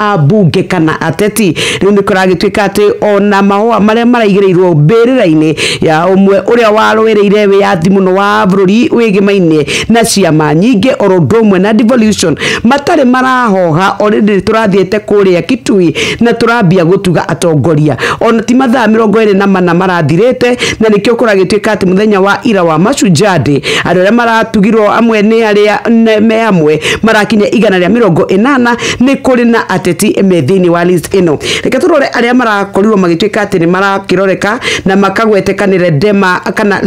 ambunge kana ateti. Rĩu nĩ kũragĩtuĩka atĩ ona mahũa marĩa maraigĩrĩirwo mbĩrĩra-inĩ ya ũmwe ũrĩa warũĩrĩire wĩyathi mũno wa bũrũri wĩgĩmaine na ciama nyingĩ oro ũndũ ũmwe na devolution matarĩ marahoha. Already tũrathiĩte kũrĩa Kitui na tũrambia gũtuga atongoria, ona ti mathaa 24 marathirĩte, na nĩkĩo kũragĩtuĩka atĩ mũthenya wa ira wa Mashujaa Day andũ arĩa maratugirwo amwe nĩ arĩa me amwe marakinya 180. Nĩ kũrĩ na ateti me thĩinĩ wa list ĩno. Reke tũrore arĩa marakorirwo magĩtuĩka atĩ nĩ marakĩroreka na makagweteka nĩ Ledema kana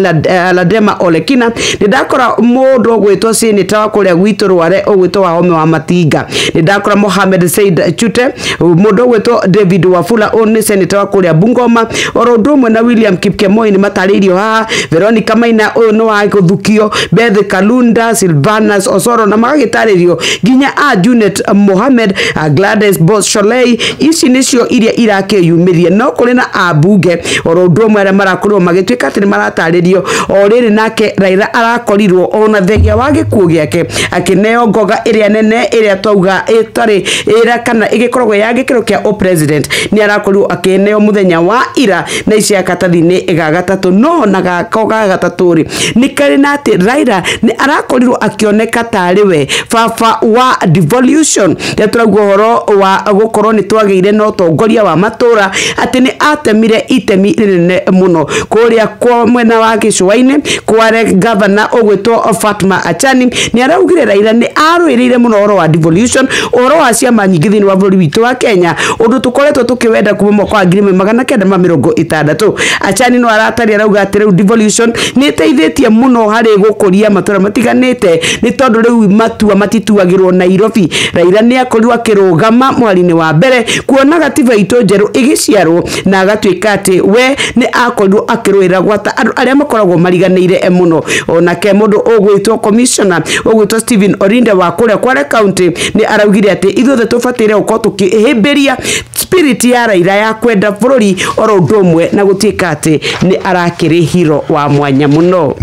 Ladema Olekina. Nĩ ndakora mũndũ ũgwĩtwo senator wa kũrĩa gwitũ Rware ũgwĩtwo Wahome wa Matinga, nĩ ndakora Mohamed Said Chute, mũndũ ũgwĩtwo David Wafula ũyũ nĩ senator wa kũrĩa Bungoma, oro ũndũ ũmwe na William Kipkemoi nĩ matarĩirio haha, Veronica Maina ũyũ nĩ wa gũthukio, Beth Kalunda, Silvanus Osoro, na magagĩtarĩrio nginya a Junet Mohamed, Gladys Bosholei. Ici nĩcio iria irakĩyumĩria, no kũrĩ na ambunge oro ũndũ ũmwe arĩa marakorirwo magĩtuĩka atĩ nĩ maratarĩrio. O rĩrĩ nake Raila arakorirwo ona thengia wa gĩkuũ gĩake akĩneo ngoga ĩrĩa nene ĩrĩa twauga ĩtarĩ ĩra kana ĩgĩkoragwo ya gĩkĩro kĩa o president, nĩ arakorirwo akĩneo mũthenya wa ira na ici katathi-inĩ ga gatatũ. No na gako ga gatatũ rĩ nĩ karĩ na atĩ Raila nĩ arakorirwo akĩoneka tarĩ we baba wa devolution, rĩrĩa tũraigua ũhoro wa gũkorwo nĩ twagĩire na ũtongoria wa matũra, atĩ nĩ atemire itemi rĩnene mũno kũrĩa kwa mwena wa gĩcũa-inĩ kware governor ũgwĩtwo Fatma Achani nĩ araugire Raila nĩ arũĩrĩire mũno ũhoro wa devolution, ũhoro wa ciama nyingĩ thĩinĩ wa bũrũri witũ wa Kenya, ũndũ tũkoretwo tũkĩwenda kuma mwaka wa 1960. Achani no arataria arauga atĩ rĩu devolution nĩ ĩteithĩtie mũno harĩ gũkũria matũra matiganĩte, nĩ tondũ rĩu matua matituagĩrwo Nairobi. Raila nĩ akorirwo akĩrũgama mweri-inĩ wa mbere kuona gatiba itũ njerũ ĩgĩciarwo, na agatuĩka atĩ we nĩ akorirwo akĩrũĩra gwata andũ arĩa makoragwo mariganĩire mũno. Onake mũndũ ũgwĩtwo commissioner ũgwĩtwo Stephen Orinde wa kũrĩa Kwale County nĩ araugire atĩ ithuothe tũbataire gũkorwo tũkĩhĩmbĩria spirit ya Raila ya kwenda bũrũri oro ũndũ ũmwe na gũtuĩka atĩ nĩ arakĩrĩ hero wa mwanya mũno.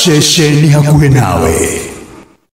Ceceni hakuhĩ nawe.